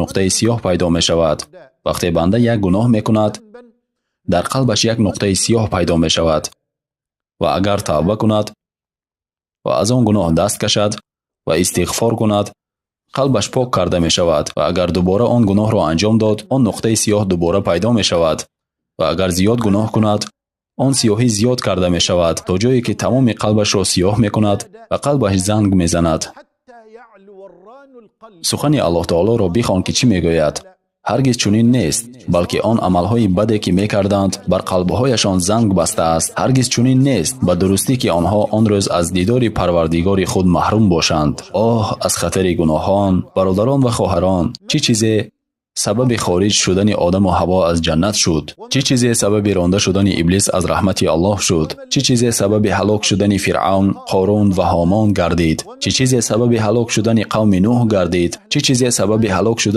Нуқтаи сиёҳ пайдо мешавад. Вақте банда як гуноҳ мекунад, дар қалбаш як нуқтаи сиёҳ пайдо мешавад ва агар тавба кунад ва аз он гуноҳ даст кашад ва истиғфор кунад, қалбаш пок карда мешавад ва агар дубора он гуноҳро анҷом дод, он нуқтаи сиёҳ дубора пайдо мешавад ва агар зиёд гуноҳ кунад, он сиёҳӣ зиёд карда мешавад, то ҷое ки тамоми қалбашро сиёҳ мекунад ва қалбаш занг мезанад. Сухани Аллоҳ таолоро бихон, ки чӣ мегӯяд: «Ҳаргиз чунин нест, балки он амалҳои баде, ки мекарданд, бар қалбҳояшон занг бастааст. Ҳаргиз чунин нест, ба дурустӣ, ки онҳо он рӯз аз дидори Парвардигори худ маҳрум бошанд». Оҳ, аз хатари гуноҳон! Бародарон ва хоҳарон, чӣ чизе сабаби хориҷ шудани Одаму Ҳаво аз ҷаннат шуд? Чӣ чизе сабаби ронда шудани Иблис аз раҳмати Аллоҳ шуд? Чӣ чизе сабаби ҳалок шудани Фиръавн, Қорун ва Ҳомон гардид? Чӣ чизе сабаби ҳалок шудани қавми Нӯҳ гардид? Чӣ чизе сабаби ҳалок шудани